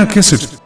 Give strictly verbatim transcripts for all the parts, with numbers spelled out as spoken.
कैसे?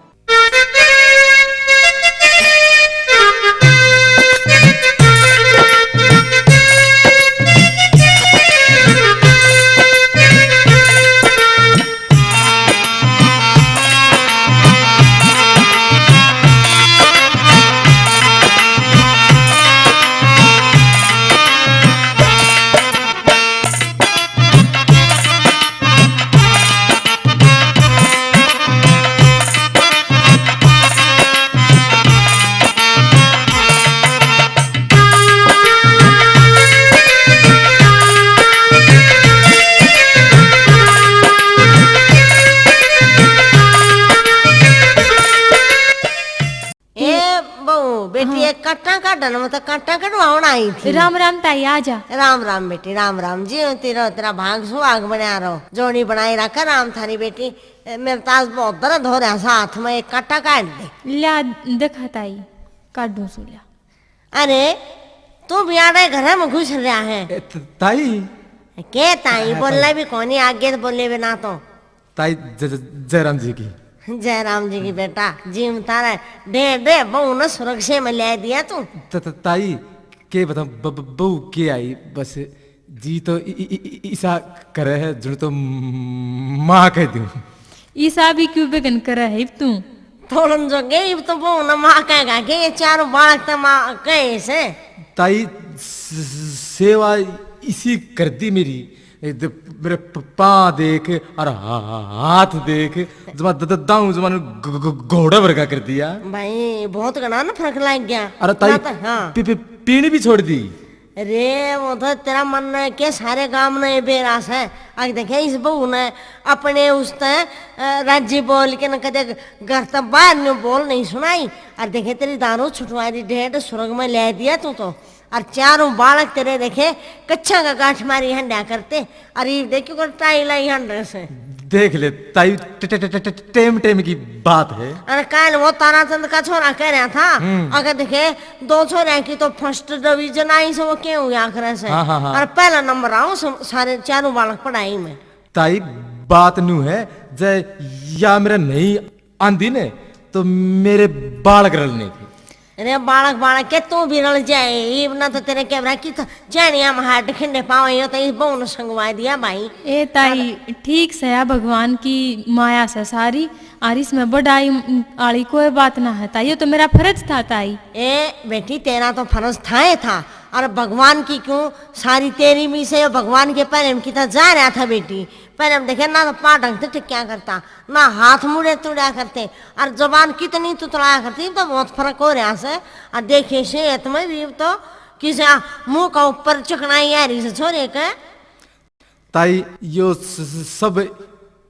ए बहू, बेटी, हाँ। एक कांटा काटण में तो कांटा कटवावण आई थी। राम राम ताई, आ जा। राम राम बेटी, राम राम जी। तेरा, तेरा भाग सुहाग बना रहो, जोड़ी बनाई रखा राम थारी बेटी। ए, मेरे तो आज बहुत दर्द हो रहा सा हाथ में, एक कांटा काट दे। ल्या दिखा ताई, काटूं सू ल्या। अरे, तू भी आड़े घर में घुस रहा है। ए, त-, ताई। के ताई, ए, बोलना ताई। भी कोनी, आगे तो बोले बिना तो। ताई ज-, ज-, जयराम जी की। जयराम जी की बेटा, जीवता रहे। दे, दे, बहू ने स्वर्ग से में ले दिया तू। त-, त-, ताई, के बता, ब-, ब-, बहू के आई, बस जी तो इ-, इ-, इ-, इ-, इसा करे है, जुन तो माँ कह दूं। इसा भी क्यों बेगन करे है इब तू? तोड़न जो गए, इब तो बहू ने माँ कहेगा कि ये चारों बालक तो माँ कहे से। ताई, स-, स-, सेवा इसी कर दी मेरी। ए, दे-, मेरे प-, पाँव देख और हा-, हा-, हाथ देख, जमा द-, द-, दाऊं जमा ने घ-, घ-, घ-, घोड़ा वर्गा कर दिया। भाई, बहुत घणा ना फर्क लग गया। अरे ताई, ना तो, हाँ। पी-, पी-, पीनी भी छोड़ दी। अरे, वो तो तेरा मन है के सारे गांव ने ये बेरा से। आग देखे इस बहू ने अपने उस ते, अ, राजी बोल के न कदे घर तक बाहर न्यू बोल नहीं सुनाई। और देखे तेरी दारू छुटवा दी, ढेंट स्वर्ग में ले दिया तू तो। और चारों बालक तेरे देखे कच्छा का गांठ मारी हंडा करते। और ये देखियो कर टाई लाई हंड रहे से। देख ले ताई, ट-, ट-, ट-, ट-, ट-, टेम टेम की बात है। अरे काल वो ताराचंद का छोरा कह रहा था, हम्म। अगर देखे दो छोरियां की तो फर्स्ट डिवीजन आई से, वो क्यों हुआ करे से? हाँ, हाँ, हाँ। और पहला नंबर आओ स-, सारे चारों बालक पढ़ाई में। ताई, बात न्यू है, जय या मेरा नहीं आंदी ने, तो मेरे बालक रलने थे। अरे बालक, बालक के तू भी रल जाए, इब ना तो तेरे के रखी तो जानिया हम हाथ खिंडे पावे, यो तो इस बहू ने संगवा दिया भाई। ए ताई, ठीक से है, भगवान की माया से सारी, और इसमें बड़ाई आली कोई बात ना है ताई, यो तो मेरा फर्ज था ताई। ए बेटी, तेरा तो फर्ज था ही था, और भगवान की क्यों सारी तेरी भी से, भगवान के पैर में कितना जा रहा था बेटी। पहले हम देखे ना तो पा ढंग से टिक्या करता, ना हाथ मुड़े तुड़ा करते, और जबान कितनी तुतलाया करती, तो बहुत फर्क हो रहा से। और देखिए सेहत में भी तो किसी मुंह का ऊपर चिकनाई आ रही से छोरे के। ताई, यो स-, स-, सब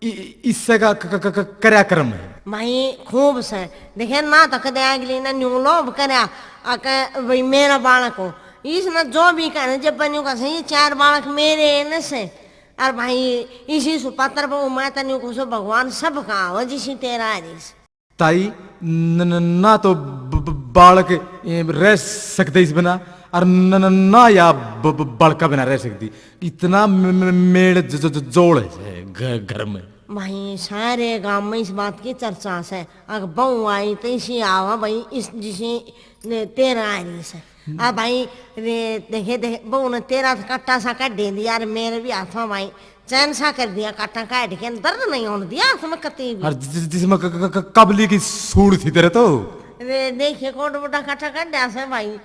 इ-, इ-, इससे का क-, क-, क-, क-, करया कर्म है। भाई, खूब से। देखे ना तो कदे अगली ने न्यू लोभ करया, आके भाई मेरा बालक हो। इसने जो भी कहने, जब बन्यू का सही, चार बालक मेरे हैं न से। अर भाई, इसी सुपात्र पे मैं तन्यू कहूँ सो, भगवान सब का हो, जिसी तेरा हरीस। ताई, न, न, ना तो ब-, ब-, बालक, ए, रह सकते इस बिना, और न, न, ना या ब-, ब-, बालका बिना रह सकती। इतना म-, म-, मेल ज-, ज-, ज-, जोड़ है घ-, घर में। भाई, सारे गांव में इस बात की चर्चा से। अग बहू आई तो इसी आवा भाई, इस जिसे ने तेरा हरीस। आ भाई, रे, देखे, देखे, बहू ने तेरा तो काटा सा काट दे दिया, अरे मेरे भी हाथ में भाई चैन सा कर दिया, काटा काट के दर्द नहीं होने दिया हाथ में कती भी। और जि-, जि-, जिसमें क-, क-, क-, कबली की सूड़ थी तेरे तो। रे, देखिए, कोट मोटा काटा काट दिया से भाई।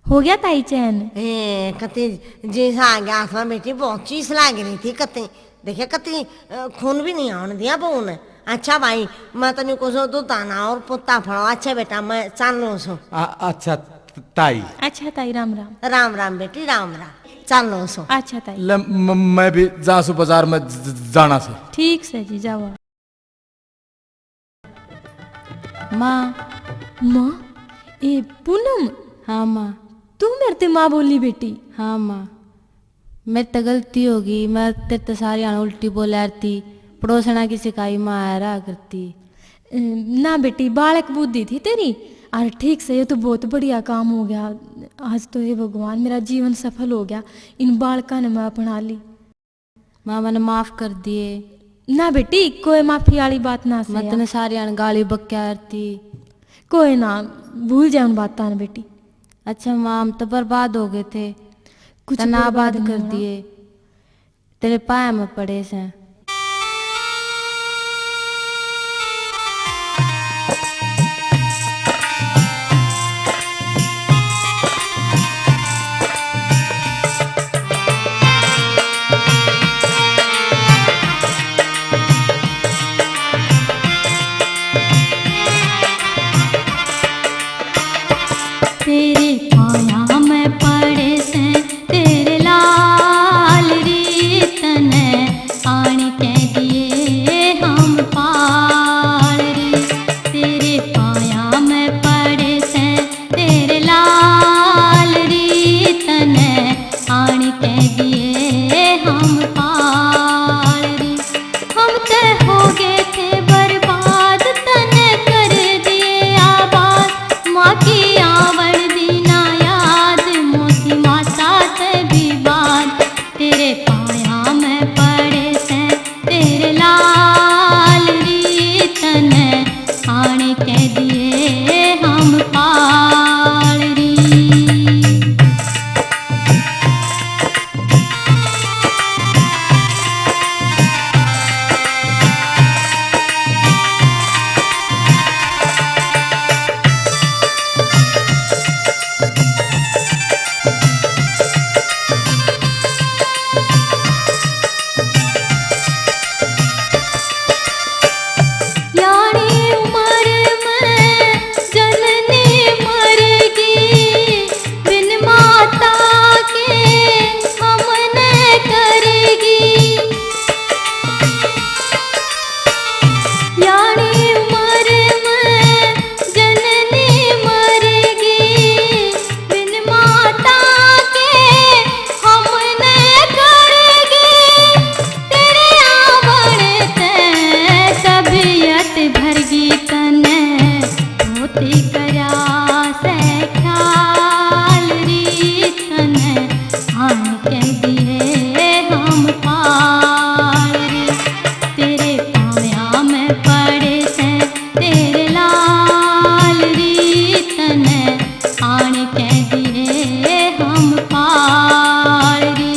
हो गया ताई चैन? ए, कती जी सा आ गया हाथ में बेटी, बहुत चीस लाग रही थी कती। देखे कती, अ, खून भी नहीं आने दिया बहू ने। अच्छा भाई, मैं तन्यू को सो दूध आना और पुत्ता फड़ो। अच्छा बेटा, मैं चालू सो। आ, अच्छा त-, ताई। अच्छा ताई, राम राम। राम राम बेटी, राम राम। चालू सो। अच्छा ताई। ले, म-, मैं भी जा सो बाजार में ज-, ज-, जाना से। ठीक से जी, जाओ। माँ। माँ? ए, पूनम। हाँ, माँ। तू मेरे ते माँ बोली, बेटी? हाँ, माँ। मेरे ते गलती होगी, मैं तेरे ते सारी हाण उल्टी बोल्या करती, पड़ोसणा की सिखाई माँ है रहा करती। ए, ना बेटी, बालक बुद्धि थी तेरी। और ठीक से, ये तो बहुत बढ़िया काम हो गया। आज तो, हे भगवान, मेरा जीवन सफल हो गया, इन बालका ने मैं अपना ली। माँ, मैंने माफ कर दिए। ना बेटी, कोई माफी वाली बात ना से मैं यार। तने सारी अनगाली बक्या करती। कोई ना, भूल जा उन बातां ने बेटी। अच्छा माँ, हम तो बर्बाद हो गए थे, कुछ तने बर्बाद आबाद नहीं कर होना। दिए। तेरे पाया में पड़े से। तेरे पाया में पड़े से, तेरे लाल री तने आण के दिए हम पाल री। तेरे पाया में पड़े से, तेरे लाल री तने आण के दिए हम पाल री। हम ते हो गए थे बर्बाद, तने कर दिए आबाद। माँ की आवण दी ना याद, मोती माता ते भी बात। तेरे पाया में पड़े से, तेरे लाल री तने आण के दिए हम पाल री। यानी उम्र में जननी मरगी, बिन माता के हमने करगी। यानी उम्र में जननी मरगी, बिन माता के हमने करगी। तेरे आवण ते तबीयत भरगी, तने मोती करया से ख्याल री, तने आण के दिए हम पाल री। तेरे पाया में पड़े से, तेरे लाल री तने आण के दिए हम पाल री।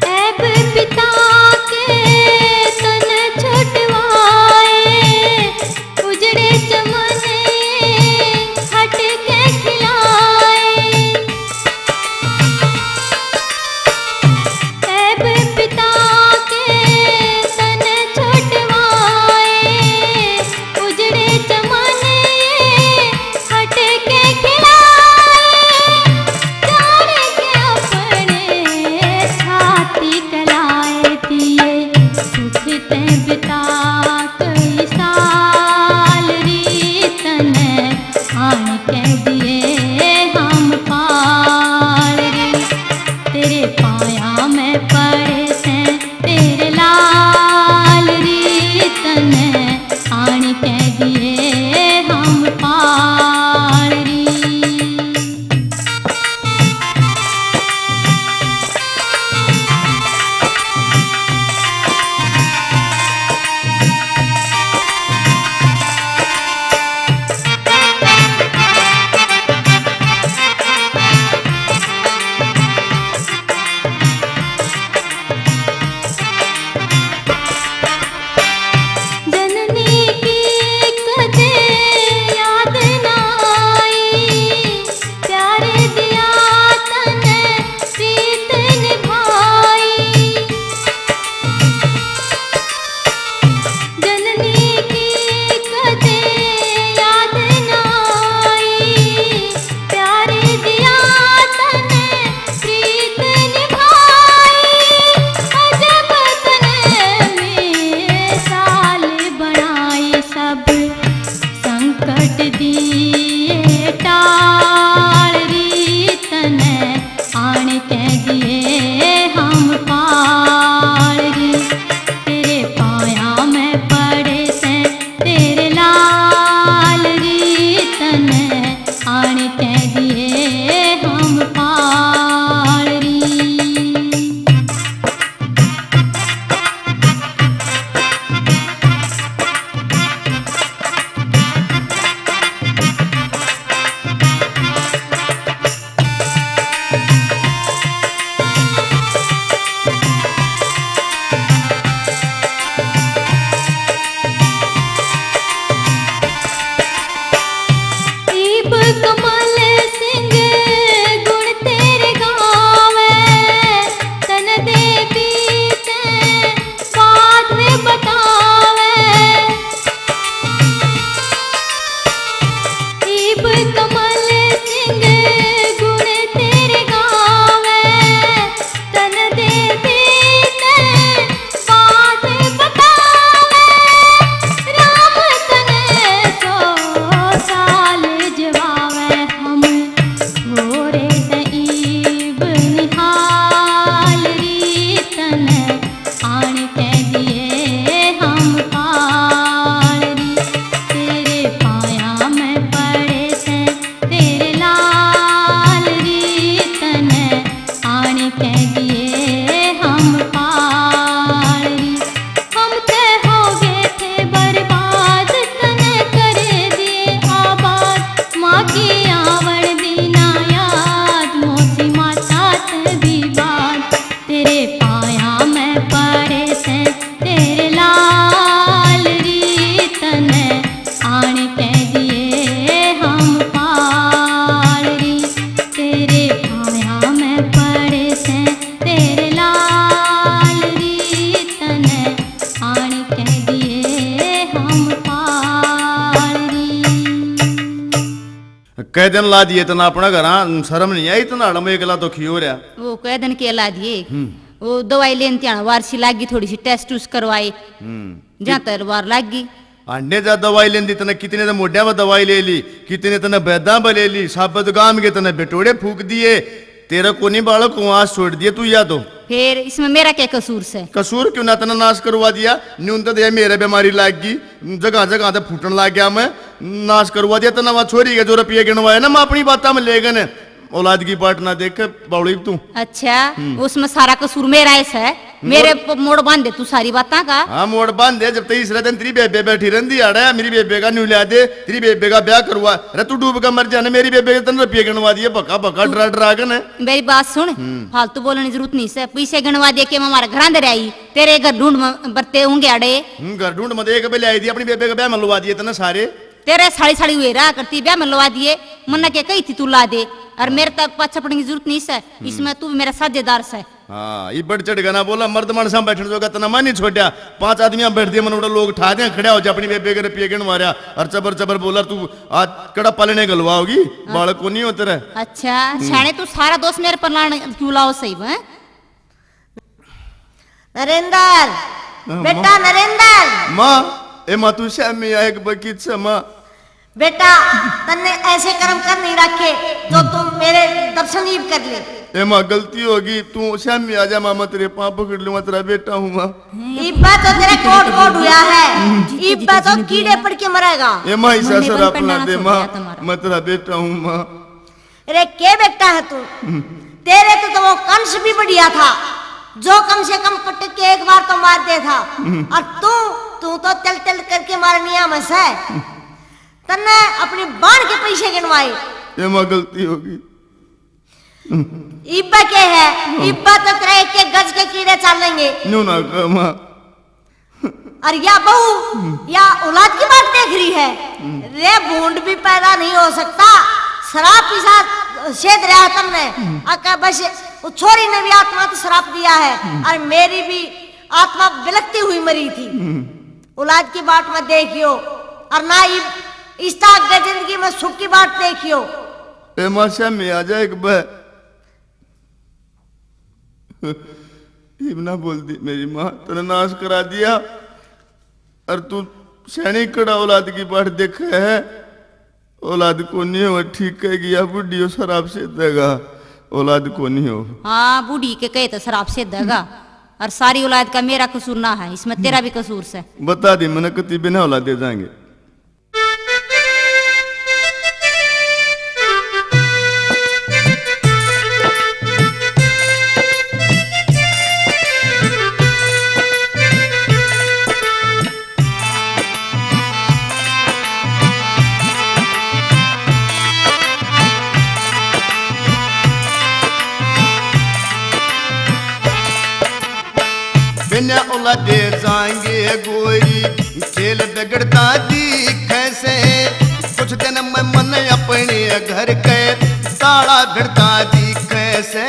ऐब पिता के तन छुटवाए, उजड़े चमन हट के खिलाए। ऐब पिता के तन छुटवाए, उजड़े चमन हट के खिलाए। जान के अपने छाती कलाए दिए, सुख ते बिता कई साल री, तने आण के दिए हम पाल री। तेरे पाया में पड़े से, तेरे लाल री तने आण के दिए हम पाल री। कै दिन ला दिए तना अपना घरां, शर्म नहीं आई तना, हड़म एकला तो खी हो रहा। वो कै दिन के ला दिए। हम्म। वो दवाई लेन त्याण वार सी लागी, थोड़ी सी टेस्ट उस करवाए। हम्म। जहाँ तर वार लागी। अंडे जा दवाई लेंदी, तने कितने तो मोड्या में दवाई ले ली, कितने तने बैदा में ले ली, साबत गाम के तने बेटोड़े फूक दिए। तेरा कोनी बालक को आज छोड़ दिए तू या तो। फिर इसमें मेरा क्या कसूर से? कसूर क्यों ना, तने नाश करवा दिया। न्यून तो दे मेरे बीमारी लाग गई, जगह जगह ते फूटन लाग गया, मैं नाश करवा दिया। तने वहाँ छोरी के जो रुपये गिनवाए ना, मैं अपनी बातां में ले गए ने। औलाद की बाट ना देखे बावली तू। अच्छा, हम्म। उसमें सारा कसूर मेरा है से? मेरे मोड़ प-, मोड़ बांध दे तू सारी बातां का। हाँ, मोड़ बांध दे। जब तक तीसरे दिन तेरी बेबे बैठी रहंदी आड़े, मेरी बेबे का न्यू ला दे, तेरी बेबे का ब्याह करवा। अरे तू डूब के मर जाने, मेरी बेबे के तन रुपये गिनवा दिए, भका भका, डरा डरा के ने। मेरी बात सुन, हम्म। फालतू बोलने की जरूरत नहीं से। पैसे गिनवा दे के मैं हमारे घर अंदर आई, तेरे घर ढूंढ में बरते होंगे आड़े। हम्म, घर ढूंढ में देख के ले आई थी, अपनी बेबे के ब्याह में लवा दिए तने सारे। तेरे साली साली हुए रहा करती, ब्याह में लवा दिए, मन्ना के कही थी तू ला दे, और मेरे तक पाछा पड़ने की जरूरत नहीं से, हम्म। इसमें तू भी मेरा साझेदार से। हाँ, ये बढ़ चढ़ के ना बोला, मर्द मानसा बैठण जोगा तना मैं नहीं छोड़ा। पांच आदमियां बैठ दिए, मन उड़ा लोग ठा दे, खड़ा हो जा, अपनी बेबे के रुपये गिन मारा, और चबर चबर बोला, तू आज कड़ा पालने गलवा होगी, हाँ। बालक को नहीं होते रहे। अच्छा, हम्म। शाणे तू सारा दोष मेरे पर लाने क्यों लाओ सही, हैं? नरेंद्र, हाँ, बेटा माँ। नरेंद्र। माँ, ए माँ, तू श्यामी आए एक बकीत से माँ। बेटा, तन्ने ऐसे कर्म कर नहीं रखे जो तू मेरे दर्शन ईब कर ले। ए माँ, गलती होगी, तू श्यामी आ जा माँ, मैं तेरे पाँव पकड़ लूँ, मैं तेरा बेटा हूँ माँ। इब्बा तो तेरे कोट कोट हुआ है, इब्बा तो कीड़े पड़ के मरेगा। ए माँ, ईसा सराप ना दे माँ, मैं तेरा बेटा हूँ माँ। अरे के बेटा है तू? तेरे तो, तो वो कंस भी बढ़िया था, जो कम से कम पटक के एक बार तो मार दे था। और तू, तू तो तिल तिल करके मारनिया में से। तन्ने अपनी बाण के पैसे गिनवाए। ये माँ गलती होगी। इब्बा के है, इब्बा तो तेरे एक एक गज के कीड़े चालेंगे। न्यू ना कह माँ। और या बहू, या औलाद की बात देख रही है। रे भूंड भी पैदा नहीं हो सकता, शराब पीसा सेध रहा तुमने। अके बस वो छोरी ने भी आत्मा तो शराब दिया है, और मेरी भी आत्मा बिलकती हुई मरी थी। औलाद की बाट मत देखियो, और ना ही इस ताक के जिंदगी में सुख की बाट देखियो। ए माँ, श्यामी आ जा एक बार। इब ना बोल दी मेरी माँ, तने नाश करा दिया। और तू सैनी कड़ा औलाद की बाट देखे है। औलाद कोनी हो, ठीक कह गया, बूढ़ी हो, शराब से देगा, औलाद कोनी हो। हाँ, बूढ़ी के कहे तो शराब से देगा। और सारी औलाद का मेरा कसूर ना है, इसमें तेरा भी कसूर से। बता दी मैंने, कति बिना औलाद दे जाएंगे। बिना औलादे जाएंगे गोरी, खेल बिगड़ता दिखे से। कुछ दिन में मन अपने घर के ताला भिड़ता दिखे से।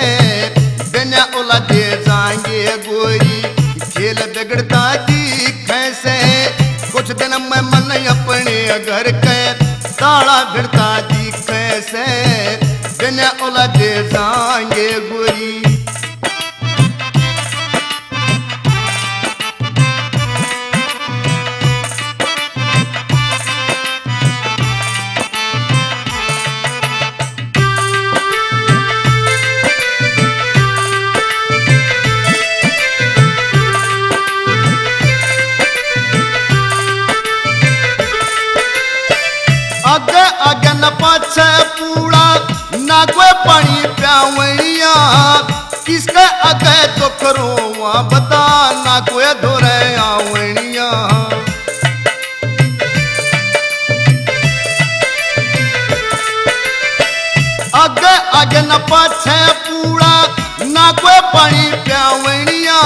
बिना औलादे जाएंगे गोरी, खेल बिगड़ता दिखे से। कुछ दिन में मन अपने घर के ताला भिड़ता दिखे से। बिना औलादे जाएंगे गोरी। आगे आगे न पाछे पूरा, ना कोई पानी प्यावणिया। किसके आगे दुख रोवा बता, ना कोई धोरे आवणिया। आगे आगे न पाछे पूरा, ना कोई पानी प्यावणिया।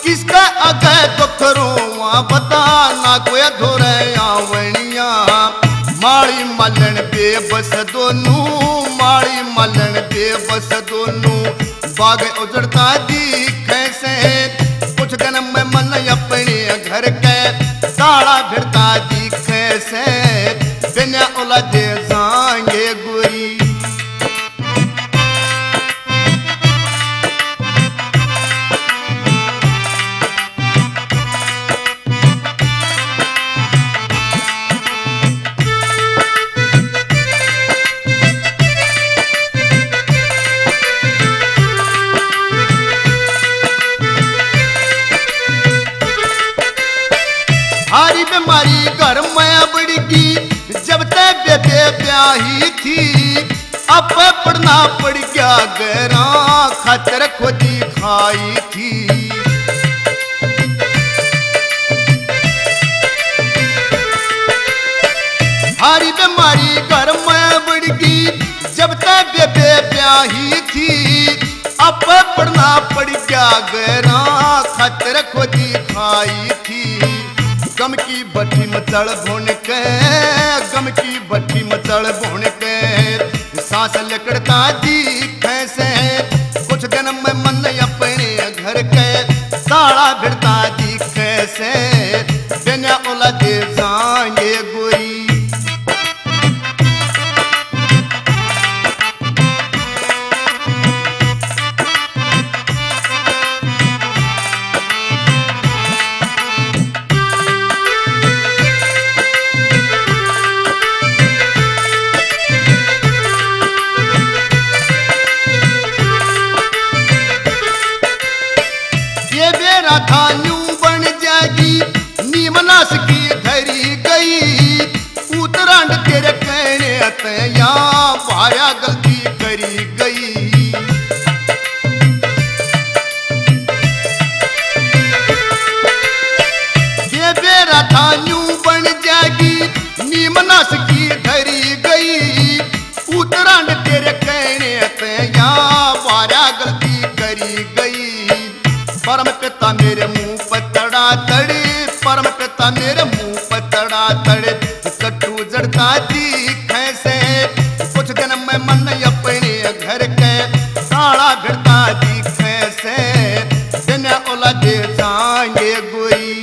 किसके आगे दुख रोवा बता, ना कोई धोरे आवणिया। माली मालन बेबस दोनों, माली मालन बेबस दोनों। बाग उजड़ता दिखे से, कुछ दिन में मन अपने घर के ताला भिड़ता दिखे से। बिना औलादे जाएंगे मारी घर में बड़गी, जब ते बेबे ब्याही थी, आपे पड़ना पड़ गया गैरा, खातर खोदी खाई थी। हारी बीमारी घर में बड़गी, जब ते बेबे ब्याही थी, आपे पड़ना पड़ गया गैरा, खातर खोदी खाई थी। गम की भट्टी में तल भुन के, गम की भट्टी में तल भुन के, सांस लिकड़ता दिखे से। कुछ दिन में मन अपने घर के ताला भिड़ता दिखे से। बिना औलादे जाएंगे गोरी। ये बेरा था न्यू बन जाएगी, नीमनास की धरी गई। उतरांड तेरे कहने ते या भाया गलती करी गई। ये बेरा था न्यू बन जाएगी, नीमनास की धरी गई। उतरांड तेरे कहने ते या भाया गलती करी गई। परम पिता मेरे मुंह पर तड़ा तड़े, परम पिता मेरे मुंह पर तड़ा तड़े, कट्टू जड़ता दिखे से। कुछ दिन में मन अपने घर के ताला भिड़ता दिखे से। बिना औलादे जाएंगे गोरी।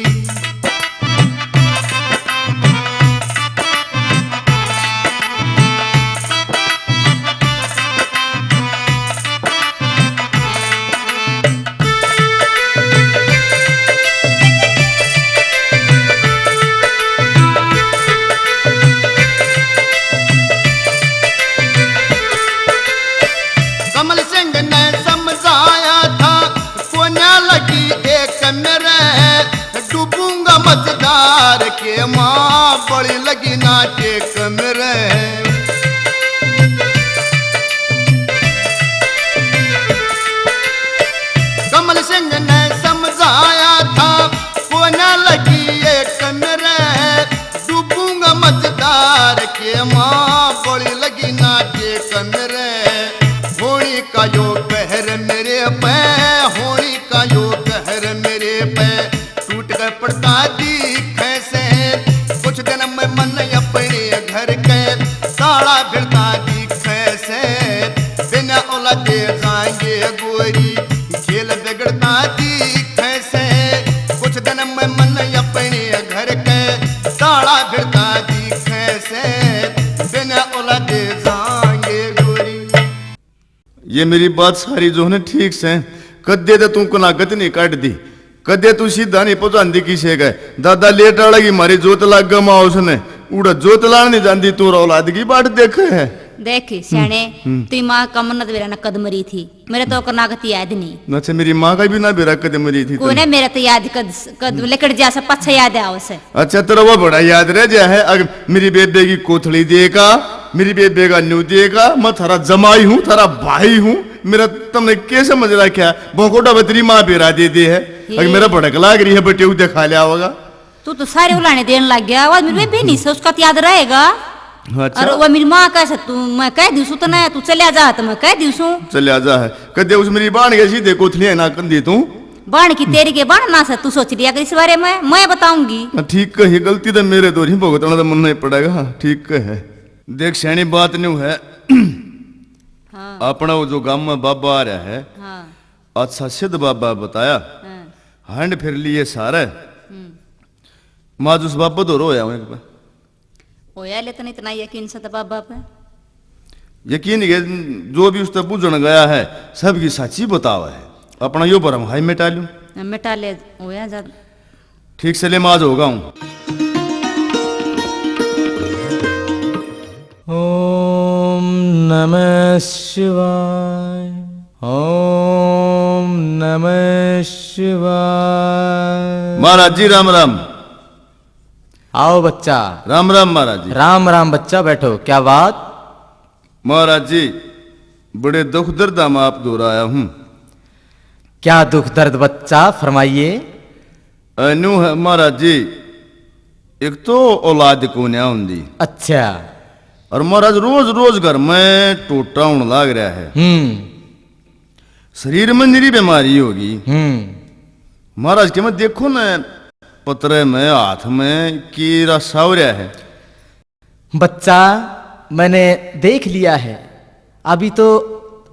कमल सिंह ने समझाया था, कोन्या लगी एक मेरे, डूबूंगा मझधार के माँ, बड़ी लगी ना टेक मेरे। कमल सिंह ने समझाया था, कोन्या लगी एक मेरे, डूबूंगा मझधार के माँ, बड़ी लगी ना टेक मेरे। होनी का यो कहर मेरे पे, होनी का यो कहर मेरे पे, टूट के पड़ता दिखे से। कुछ दिन में मन अपने घर के ताला भिड़ता दिखे से। बिना औलादे जाएंगे गोरी, खेल बिगड़ता दिखे से। कुछ दिन में मन अपने घर के ताला भिड़ता दिखे से। बिना औलादे जाएंगे गोरी। ये मेरी बात सारी जो है ठीक से, कदे तो तू कनागत नहीं काट दी, कदे तू सीधा नहीं पहुंचांदी किसे के। दादा लेट आलेगी मारी जोत लाग गमा उसने, उड़ा जोत लान नहीं जांदी, तू औलाद की बाट देखे है। देख सियाने, हम्म। तू माँ का मन्नत बेरा न कद मरी थी, मेरे तो कनागत याद नहीं। अच्छा, मेरी माँ का भी ना बेरा कद मरी थी कोने। मेरा तो याद कद, कद लिकड़ जा से पाछा याद आओ से। अच्छा, तेरा वो बड़ा याद रह जा है। अगर मेरी बेबे की कोथली देगा, मेरी बेबे का न्यू देगा, मैं थारा जमाई हूँ, थारा भाई हूँ, मेरा तमने के समझ रखा है? भोंकोटा बतरी माँ बेरा दे दे है। अगर मेरा भड़क लाग रही है, बटेऊ दिखा लिया होगा। तू तो सारे उलाने देन लग गया। वो मेरी बेबे नहीं से, उसका तो याद रहेगा। अच्छा। और वो मेरी माँ कह से, तू, मैं कह दी सू तने, तू चल्या जा, तो मैं कह दी सू। चल्या जा है। कदे उस मेरी बाण के सीधे कोथलियां ना कंदी तू। बाण की तेरी के बाण ना से, तू सोच लिया कर इस बारे में, मैं बताऊंगी। हाँ, ठीक कहे, गलती तो मेरे तो रही, भुगतना तो मन नहीं पड़ेगा। हाँ, ठीक कहे। देख, सियाणी बात न्यू है। हाँ। अपना वो जो गांव में बाबा आ रहा है, हाँ। अच्छा सिद्ध बाबा बताया, हाँ। हंड फिर लिए सारे। हम्म। माँ उस बाबा धोरो होया हूँ एक बार। होया, लेकिन इतना यकीन से तो बाबा पे। यकीन है, जो भी उसते बूझण गया है, सबकी साची बतावा है। अपना यो भरम हाई मिटा लूं। मिटा ले, होया जा। ठीक से ले, मैं आज होगा हूँ। ओम नमः शिवाय, ओम नमः शिवाय। महाराज जी राम राम। आओ बच्चा। राम राम महाराज जी। राम राम बच्चा, बैठो। क्या बात? महाराज जी, बड़े दुख दर्दा में आप धोरै आया हूँ। क्या दुख दर्द बच्चा, फरमाइए। अ, न्यू है महाराज जी, एक तो औलाद कोन्या हुंदी। अच्छा। और महाराज, रोज रोज घर में टोटा होण लाग रहा है। हम्म। शरीर में निरी बीमारी होगी। हम्म। महाराज के मैं देखो ना, पतरे में, हाथ में की रसा हो रहा है। बच्चा, मैंने देख लिया है। अभी तो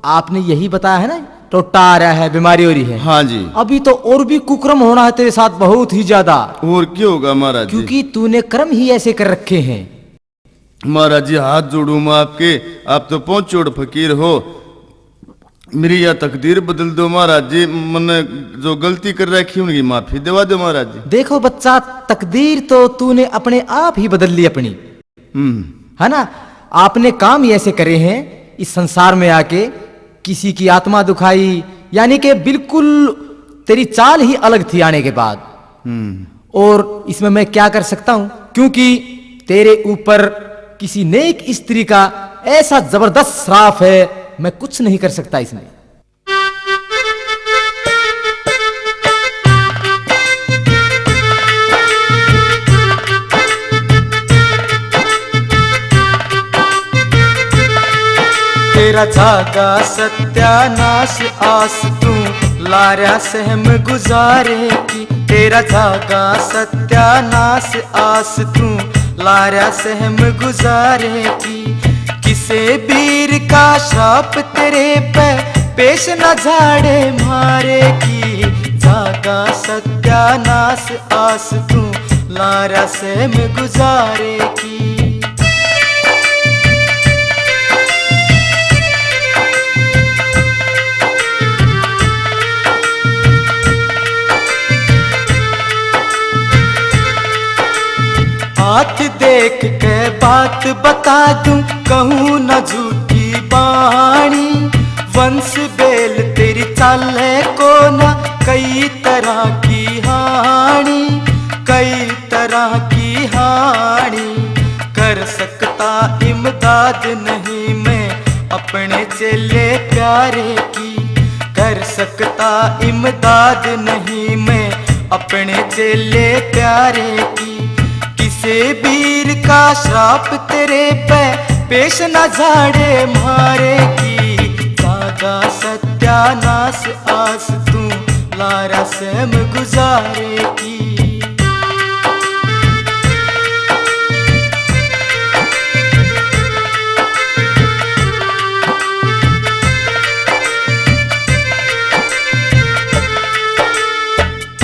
आपने यही बताया है ना, टोटा आ रहा है, बीमारी हो रही है। हाँ जी। अभी तो और भी कुकर्म होना है तेरे साथ, बहुत ही ज्यादा। और क्या होगा महाराज जी? क्योंकि तूने कर्म ही ऐसे कर रखे हैं। महाराज जी, हाथ जोड़ूं मैं आपके, आप तो पहुंच छोड़ फकीर हो। मेरी या तकदीर बदल दो महाराज जी, मैंने जो गलती कर रखी उनकी माफी दिवा दो महाराज जी। देखो बच्चा, तकदीर तो तूने अपने आप ही बदल ली अपनी, हम्म। है ना? आपने काम ही ऐसे करे हैं इस संसार में आके, किसी की आत्मा दुखाई, यानी कि बिल्कुल तेरी चाल ही अलग थी आने के बाद। हम्म। और इसमें मैं क्या कर सकता हूं, क्योंकि तेरे ऊपर किसी नेक स्त्री का ऐसा जबरदस्त श्राप है, मैं कुछ नहीं कर सकता इसमें। तेरा जागा सत्यानाश आस तू लारा सहम गुजारे की, तेरा जागा सत्यानाश आस तू लारा सहम गुजारे की। किसे बीर का श्राप तेरे पे पेश न झाड़े मारे की, जागा सत्यानाश आस तू लारा सहम गुजारे की। हाथ देख के बात बता दूं, कहूं न झूठी बाणी। वंश बेल तेरी चाले को ना, कई तरह की हानि, कई तरह की हानि। कर सकता इमदाद नहीं मैं अपने चेले प्यारे की, कर सकता इमदाद नहीं मैं अपने चेले प्यारे की। किसे बीर का श्राप तेरे पे पेश न झाड़े मारे की, जागा सत्यानाश आस तू लारा सहम गुजारे की।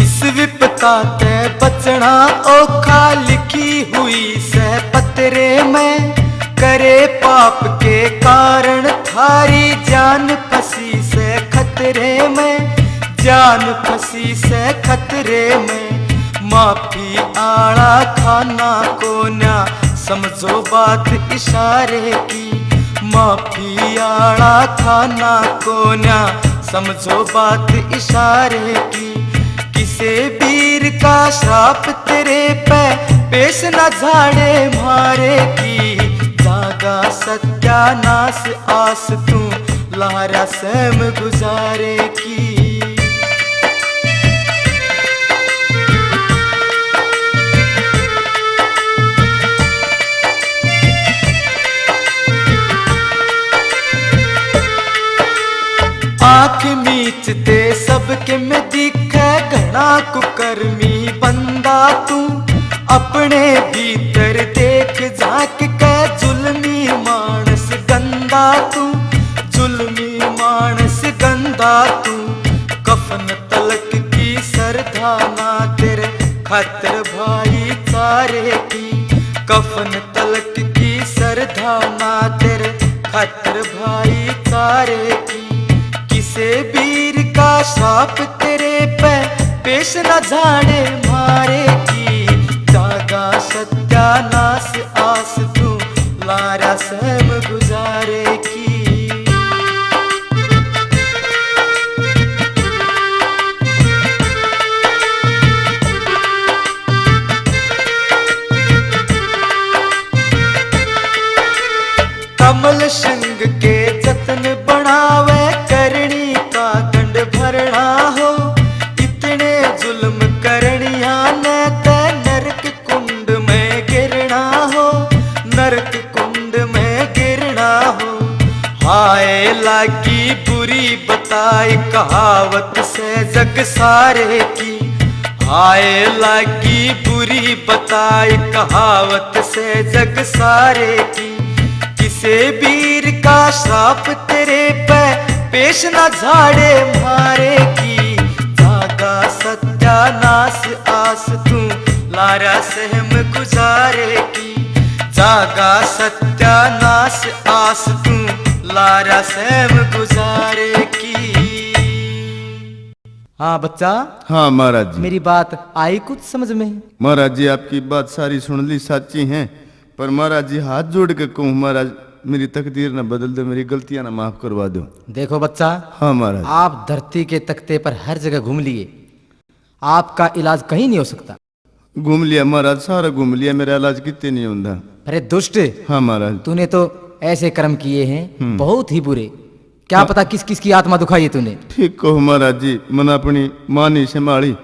इस विपता ते बचना औखा लिखी हुई सै पतरे में, करे पाप के कारण थारी जान फंसी सै खतरे में, जान फंसी सै खतरे में। माफी आला खाना कोन्या, समझो बात इशारे की। माफी आला खाना कोन्या, समझो बात इशारे की। किसे बीर का श्राप तेरे पे पेश न झाड़े मारे की, जागा सत्यानाश आस तू लारा सहम गुजारे की। आँख मीचते सबके में दिखे घणा कुकर्मी बंदा तू। अपने भीतर देख झांक के जुल्मी मानस गंदा तू, जुल्मी मानस गंदा तू। कफन तलक की सरधा ना तेरे खातर भाईचारे की, कफन तलक की सरधा ना तेरे खातर भाईचारे की। किसे बीर का श्राप तेरे पे पेश न झाड़े मारे की, जागा सत्यानाश आस तू लारा सहम गुजारे की। बताई कहावत से जग सारे की, हाय लागी बुरी बताई कहावत से जग सारे की। किसे वीर का श्राप तेरे पे पेश ना झाड़े मारे की। जागा सत्यानाश आस तू लारा सहम गुजारे की। जागा सत्यानाश आस तू लारा सहम गुजारे की। हाँ बच्चा। हाँ महाराज जी। मेरी बात आई कुछ समझ में? महाराज जी, आपकी बात सारी सुन ली, साची है, पर महाराज जी, हाथ जोड़ के कहूँ महाराज, मेरी तकदीर ना बदल दो, मेरी गलतियां ना माफ करवा दो। देखो बच्चा। हाँ महाराज। आप धरती के तख्ते पर हर जगह घूम लिए, आपका इलाज कहीं नहीं हो सकता। घूम लिया महाराज, सारा घूम लिया, मेरा इलाज कितने नहीं होता। अरे दुष्ट। हाँ महाराज। तूने तो ऐसे कर्म किए हैं, हम्म। बहुत ही बुरे। क्या हाँ। पता किस किस की आत्मा दुखाई है तूने। ठीक कहो महाराज जी, मन अपनी माँ नहीं संभाली,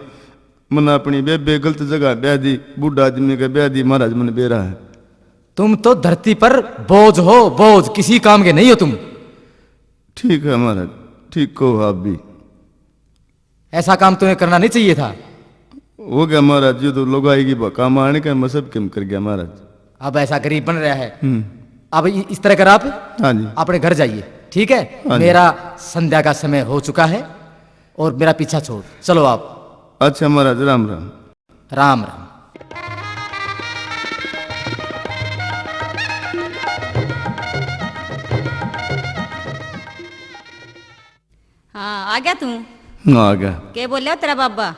मन अपनी बेबे गलत जगह ब्याह दी, बूढ़ा आदमी का ब्याह दी महाराज, मन बेरा है। तुम तो धरती पर बोझ हो, बोझ, किसी काम के नहीं हो तुम। ठीक है महाराज, ठीक कहो आप भी। ऐसा काम तुम्हें करना नहीं चाहिए था। हो गया महाराज जी, तो लोग आएगी ब-, काम आने का, मैं सब काम कर गया महाराज। अब ऐसा गरीब बन रहा है। हम्म। अब इ-, इस तरह कर आप हाँ जी। अपने घर जाइए, ठीक है? हाँ जी। मेरा संध्या का समय हो चुका है और मेरा पीछा छोड़, चलो आप। अच्छा महाराज, राम राम। राम राम। हाँ, आ गया तू? हाँ, आ गया। के बोलिया तेरा बाबा?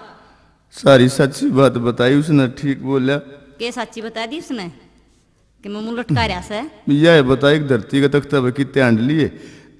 सारी सच्ची बात बताई उसने, ठीक बोलिया। के साची बता दी उसने कि मैं मुंह लटका रहा से? यह बता, एक धरती का तख्ता पे कितने हांड लिए,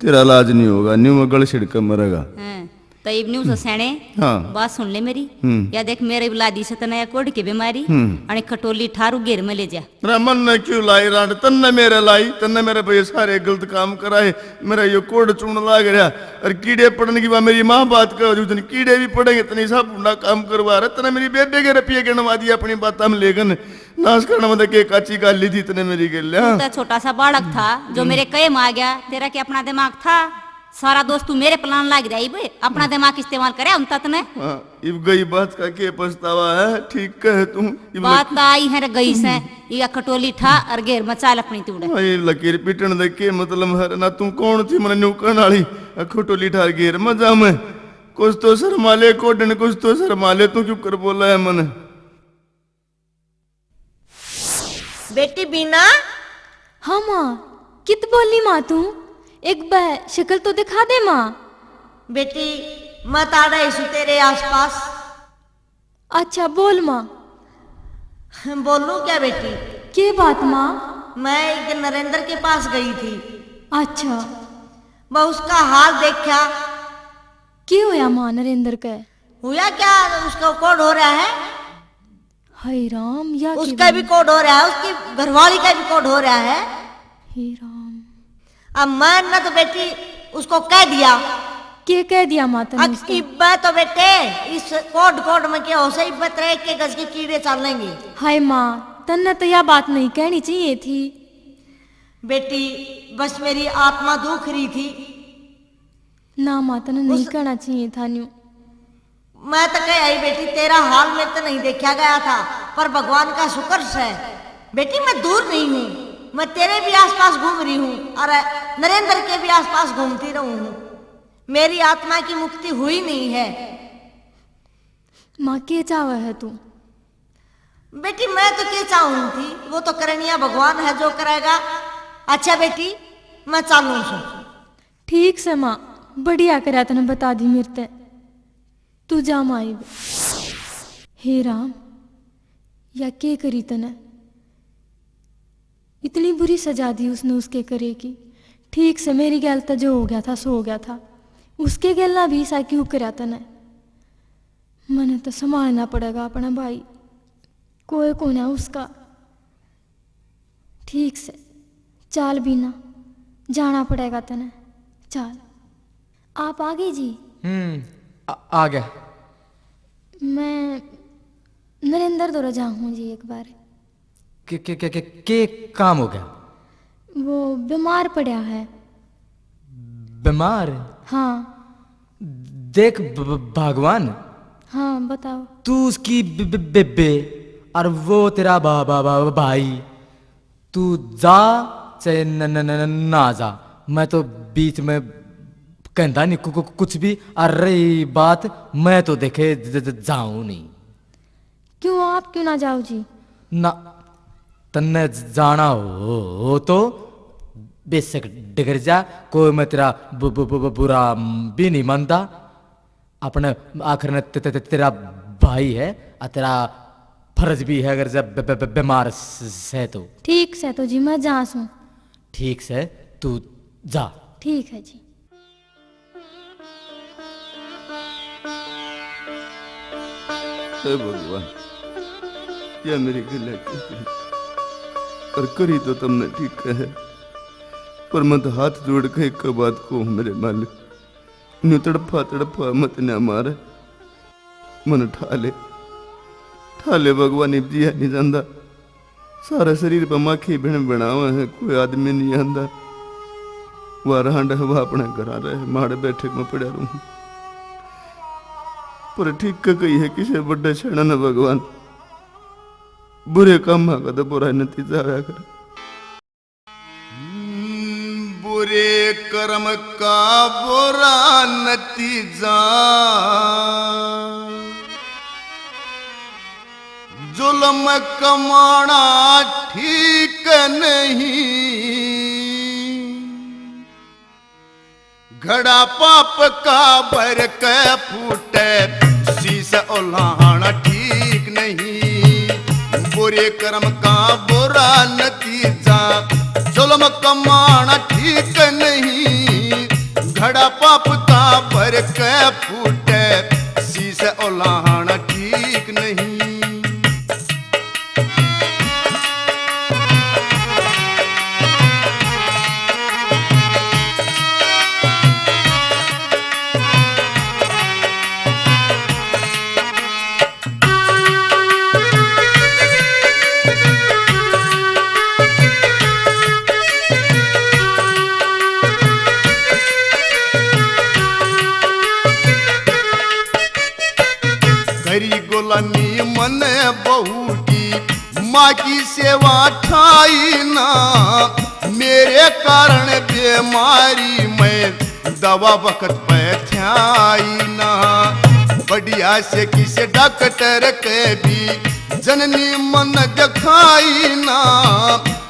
तेरा इलाज नहीं होगा, न्यू में गल छिड़कर मरेगा। हैं, तो इब न्यू से स्याणे, हाँ। बात सुन ले मेरी। हम्म। या देख, मेरे भी लादी से तने या कोढ़ की बीमारी, हम्म। अने खटोली ठारू घेर में ले जा। रे मन ने क्यों लाई रांड, तन्ने मेरे लाई, तन्ने मेरे पे ये सारे गलत काम कराए, मेरा यो कोड चुन लाग रहा। और कीड़े पड़ने की बात मेरी माँ बात करो, जिस दिन कीड़े भी पड़ेंगे, तने सब भुंडा काम करवा रहा। तन्ने मेरी बेबे के रुपये गिनवा दिए अपनी बात हम लेकिन नाश करने में के काची गाली दी तने मेरी गेल, तू हाँ? तो छोटा सा बालक था, जो हम्म। मेरे कहे में आ गया, तेरा क्या अपना दिमाग था? सारा दोष तू मेरे प्लान लाग रहा है, इब अपना दिमाग इस्तेमाल करे उन तत ने। हाँ, इब गई बात का के पछतावा है, ठीक कहे तू। इब बात लकी- तो आई है रे गई से, ये खटोली ठा और घेर मचाल अपनी तूड़े। हाँ, ये लकीर पिटन दे के मतलब है ना, तू कौन थी मने न्यू कहने वाली? आ खटोली ठार घेर मजा में। कुछ तो शर्मा ले कोडन, कुछ तो शर्मा ले, तू क्यों कर बोला है मने? बेटी बीना। हाँ माँ, कित बोली माँ तू? एक बार शक्ल तो दिखा दे माँ। बेटी, मैं ताड़ा ही सू तेरे आसपास। अच्छा, बोल माँ। बोलूं क्या बेटी? के बात माँ? मैं एक दिन नरेंद्र के पास गई थी। अच्छा। मैं उसका हाल देखा। के होया माँ नरेंद्र के? हुआ क्या, उसका कोड हो रहा है। हाय राम, या के उसका भी बोल- कोड हो रहा है, उसकी घरवाली का भी कोड हो रहा है। हे राम। अब मैंने तो बेटी उसको कह दिया। के कह दिया माँ तने अब उसको? इब्बे तो बेटे इस कोड कोड में के हो से इब्बे तेरे एक एक गज के कीड़े चालेंगे। हाय माँ, तन्ने तो या बात नहीं कहनी चाहिए थी। बेटी, बस मेरी आत्मा दुख रही थी। ना माँ, तने नहीं उस- कहना चाहिए था न्यू। मैं तो कह आई बेटी, तेरा हाल में तो नहीं देखा गया था, पर भगवान का शुक्र से बेटी मैं दूर नहीं हूँ, मैं तेरे भी आसपास घूम रही हूँ और नरेंद्र के भी आसपास घूमती रहूँ हूँ। मेरी आत्मा की मुक्ति हुई नहीं है। माँ, के चाहवे है तू? बेटी, मैं तो के चाहूँ थी, वो तो करनिया भगवान है जो करेगा। अच्छा बेटी, मैं चालूँ सूं। ठीक से माँ, बढ़िया करया तने बता दी मेरे ते। तू जा माँ इब। हे राम, या के करी तने? इतनी बुरी सजा दी उसने उसके करे की। ठीक से मेरी गैल तो जो हो गया था, सो हो गया था। उसके गैल ना भी ऐसा क्यों करया तने? मने तो संभालना पड़ेगा अपना भाई, कोई कोन्या उसका। ठीक से, चाल बीना, जाना पड़ेगा तने, चाल। आप आ गए जी? हम्म, आ, आ गया। मैं नरेंद्र धोरै जाऊँ जी एक बार। के, के, के, के, के काम हो गया? वो बीमार पड़ा है। बीमार? हाँ। देख ब-, ब-, भगवान, हाँ, बताओ। तू उसकी बे-, बे-, बेबे और वो तेरा बा-, बा-, बा-, भाई। तू जा चाहे न, न, न, न, ना जा, मैं तो बीच में कहंदा नहीं कु-, कु-, कुछ भी। और रही बात, मैं तो देखे ज-, ज-, जाऊं नहीं। क्यों, आप क्यों ना जाओ जी? ना, तन्ने जाना हो, हो तो बेशक डगर जा, कोई मैं तेरा बु-, बु-, बु-, बु-, बुरा भी नहीं मानता। अपने आखिर ने ते-, ते-, ते-, तेरा भाई है, और तेरा फर्ज भी है, अगर जब बे-, बे-, बे-, बीमार स-, से तो। ठीक से तो जी, मैं जा सूं। ठीक से, तू जा। ठीक है जी। हे भगवान, या मेरी गलती थी, और करी तो तमने ठीक है, पर मैं तो हाथ जोड़ के एक बात कहूँ मेरे मालिक, न्यू तड़फा तड़फा मत ना मार, मन ठा ले, ठा ले भगवान, इब जिया नहीं जांदा। सारा शरीर पे माखी भिण भिणावे है, कोई आदमी नहीं आंदा। वा रांड है, वा अपने घरां रहे, माड़ बैठक में पड़ा रहूं। पर ठीक के कही है, किसे बड़े छेड़ा न भगवान, बुरे कामां का तो बुरा नतीजा आया कर। हम्म, बुरे कर्म का बुरा नतीजा, जुल्म कमाना ठीक नहीं। घड़ा पाप का भर के फूटे, शीश ओल्हाना ठीक नहीं। बुरे कर्म का बुरा नतीजा, जुल्म कमाना ठीक नहीं। घड़ा पाप का भर के फूटे, शीश ओल्हाना ठीक नहीं। करी गुलामी मने बहू की, माँ की सेवा ठाई ना। मेरे कारण बीमारी में दवा वक्त पे थ्याई ना। बढ़िया से किसे डॉक्टर के भी जननी मन दिखाई ना।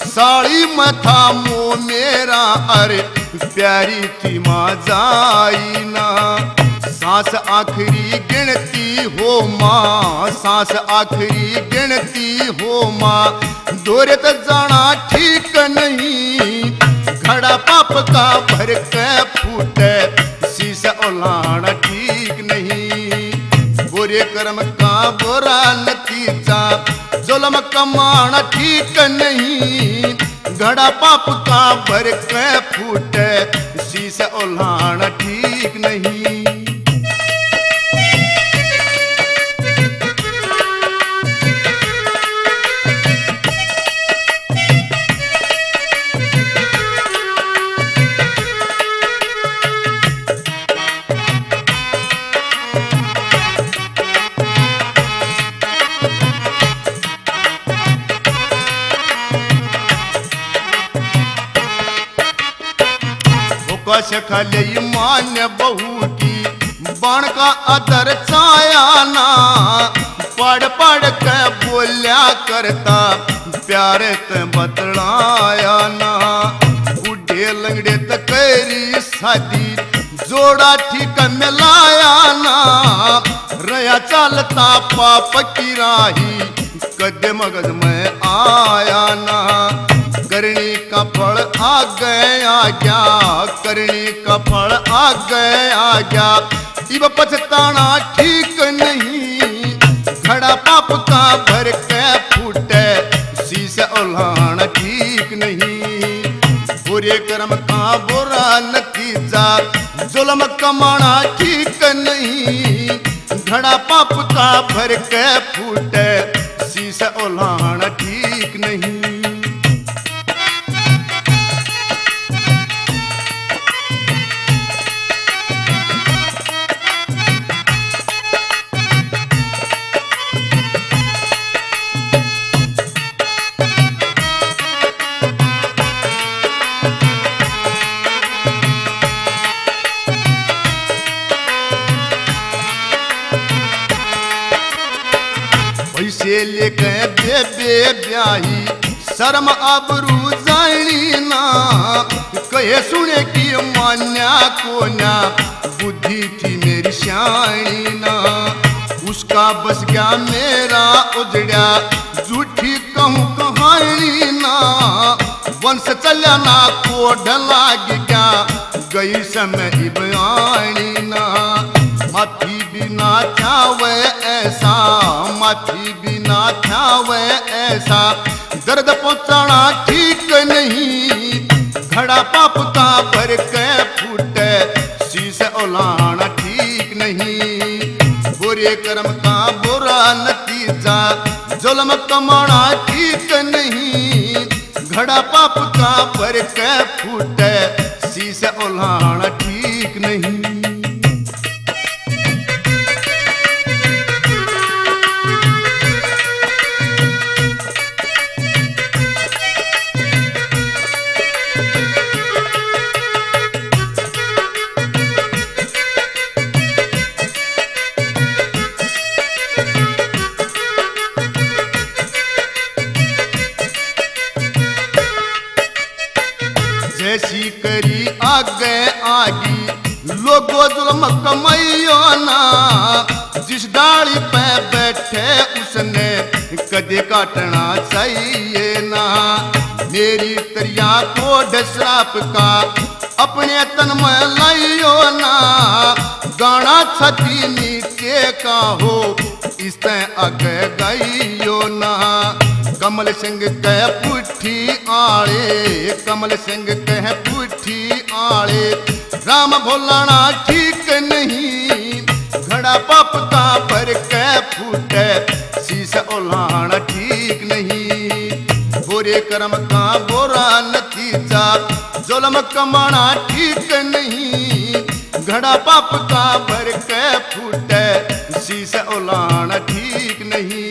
साली में था मो मेरा, अरे प्यारी थी माँ जाई ना। सांस आखिरी गिनती हो माँ, सांस आखिरी गिनती हो माँ। दूर तो जाना ठीक नहीं, घड़ा पाप का भर के फूटे, शीश ओल्हाना ठीक नहीं। बुरे कर्म का बुरा नतीजा, जुल्म कमाना ठीक नहीं। घड़ा पाप का भर के फूटे, शीश ओल्हाना ठीक नहीं। हुक्का से खा ले ईमान बहू की, बाण का आदर चाया ना। पढ़ पढ़ के बोल्या करता, प्यारे ते बतलाया ना। बूढ़े लंगड़े ते करी शादी, जोड़ा ठीक मिलाया ना। रया चालता पाप की राही, कदे मगज में आया ना। करनी का फल आगे आ गया, करनी का फल आगे आ गया। इब पछताना ठीक नहीं, घड़ा पाप का भर के फूटे, शीश ओल्हाना ठीक नहीं। बुरे कर्म का बुरा नतीजा, जुल्म कमाना ठीक नहीं। घड़ा पाप का भर के फूटे, शीश ओल्हाना ठीक नहीं। पैसे लेके बेबे ब्याही, शर्म आबरू जानी ना। कहे सुने की मान्या कोन्या, बुद्धि थी मेरी स्याणी ना। उसका बस गया मेरा उजड़ा, झूठी कहूँ कहानी ना। वंश चला ना कोड लाग गया, गई समय इब आनी ना। माफी भी ना चावे ऐसा, माफी भी ना चावे ऐसा। दर्द पहुंचाना ठीक नहीं, घड़ा पाप का भर के फूटे, शीश ओलाना ठीक नहीं। बुरे कर्म का बुरा नतीजा, जुल्म कमाना ठीक नहीं। घड़ा पाप का भर के फूटे, शीश ओलाना ठीक नहीं। जैसी करी आगे आगी, लोगो जुल्म कमाइयो ना। जिस डाली पे बैठे उसने कदे काटना चाहिए ना। मेरी तरिया कोड श्राप का अपने तन में लाइयो ना। गाना छाती नीचे का हो, इसते आगे गाइयो ना। कमल सिंह के पुठी आले, कमल सिंह के पुठी आले, राम भोलाना ठीक नहीं। घड़ा पाप का भर के फूटे, शीश ओलाना ठीक नहीं। बुरे कर्म का बुरा नतीजा, जुल्म कमाना ठीक नहीं। घड़ा पाप का भर के फूटे, शीश ओलाना ठीक नहीं।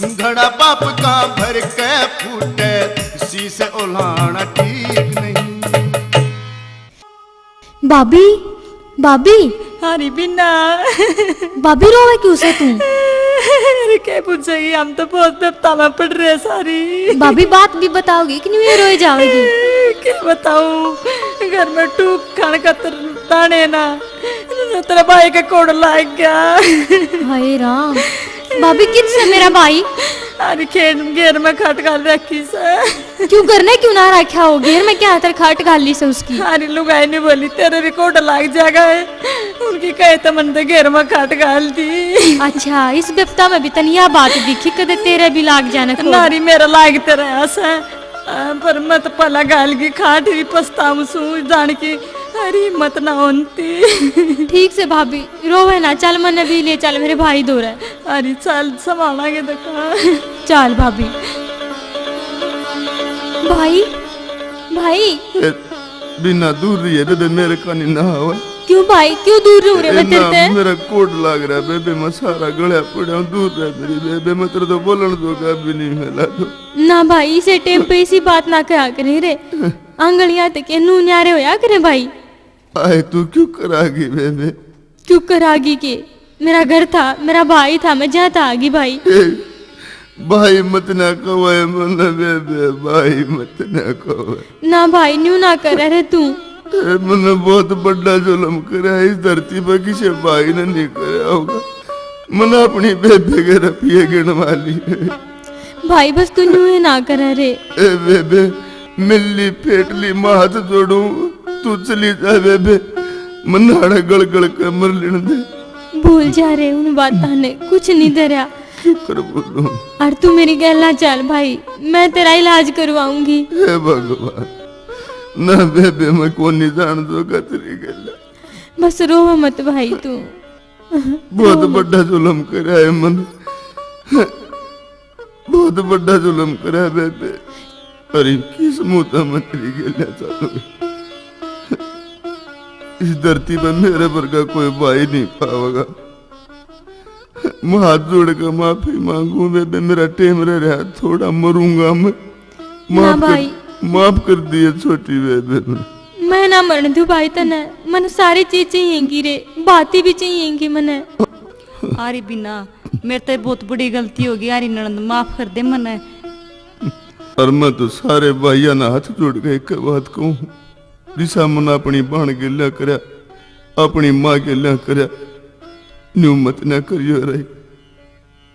घड़ा पाप का भर के फूटे, शीश ओलाना ठीक नहीं। भाभी, भाभी। अरे बिना। भाभी, रोवे क्यों से तू? अरे के पूछेगी, हम तो बहुत बिपता में पड़ रहे सारी। भाभी, बात भी बताओगी कि न्यू ही रोए जाओगी? के बताऊं, घर में टूक खान खातर दाने ना, तेरा भाई का कोड़ लाग गया। हाय राम। भाभी, कित से मेरा भाई? अरे खेत घेर में खाट घाल रखी से। क्यों करने क्यों ना रखा हो घेर में, क्या तेरे खाट घाल ली से उसकी? अरे लुगाई ने बोली, तेरे भी कोड़ लाग जाएगा है। उनकी कहे तो मन तो घेर में खाट घाल दी। अच्छा, इस बिपता में भी तनिया बात दिखी, कदे तेरे भी लाग जाने को। नारी मेरा लाग तेरा आसा। आ, पर मत पला गाल की खाट ही पछताऊं सूं जान की। अरे मत ना होती। ठीक से भाभी, रोवे ना, चल मन्ने भी ले चल मेरे भाई धोरे। अरे चल, संभालांगे तो कहाँ। चल भाभी। भाई, भाई। ए, बिना दूर रही है बेबे, मेरे कानी ना आवे। क्यों भाई, क्यों दूर रह रहे ए, मैं तेरे ना, ते? मेरा कोड लाग रहा है बेबे, मैं सारा गला पड़ा हूँ, दूर रह मेरी बेबे, मैं तेरे तो बोलण जोगा भी नहीं मिला तो। ना भाई, इसे टाइम पे इसी बात ना कहा करे रे। आंगलियां तक के नू न्यारे होया करे भाई। आए तू क्यों करागी बेबे? क्यों करागी के? मेरा घर था, मेरा भाई था, मैं जाता आगी भाई। ए, भाई मत ना कहे मन्ने बेबे, भाई मत ना कहे। ना भाई, न्यू ना करे रे तू। ए, मन्ने बहुत बड़ा जुल्म करा है इस धरती पर, किसी भाई ने नहीं करा होगा। मन्ने अपनी बेबे के रुपये गिनवा लिए। भाई, बस तू न्यू ही ना करे रे। ए बेबे, मिलली पेटली मैं हाथ जोड़ू, तू चली जा बेबे, मन्ने आड़े गल गल के मर लेने दे। भूल जा रे उन बातां ने, कुछ नहीं धरया। क्यों कर बोलूं? और तू मेरी गैला चल भाई, मैं तेरा इलाज करवाऊंगी। हे भगवान, ना बेबे, मैं कोनी जान जोगा तेरी गैला। बस रोवा मत भाई तू। बहुत रोवा मत। बड़ा जुल्म करा है मन्ने, बहुत बड़ा जुल्म करा है बेबे। अरे किस मुंह तै मैं तेरी गैला चालू? इस धरती पे मेरे वर्गा कोई भाई नहीं पावेगा। मैं हाथ जोड़ के माफी मांगू बेबे, मेरा टेम रह रहा, थोड़ा मरूंगा मैं। ना माफ कर, भाई। माफ कर दिए छोटी बेबे ने। मैं ना मरण दूं भाई तने, मने सारी चीज चाहिएगी रे, बाती भी चाहिएगी मने। अरे बिना, मेरे ते बहुत बड़ी गलती होगी यारी ननद, माफ कर दे मने। और मैं तो सारे भाइयां ने हाथ जोड़ के एक बात कहूँ, जिसा मन अपनी बहन गेल्या करया, अपनी माँ गेल्या करया, न्यू मत ना करियो रे।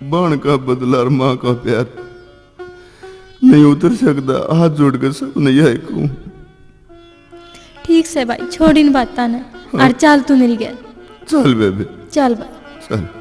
बहन का बदला और माँ का प्यार नहीं उतर सकता। हाथ जोड़ के सब नहीं आए कहूँ। ठीक से भाई, छोड़ इन बातां ने। हाँ। और चल तू मेरी गैल। चल बेबे। चल भाई। चल।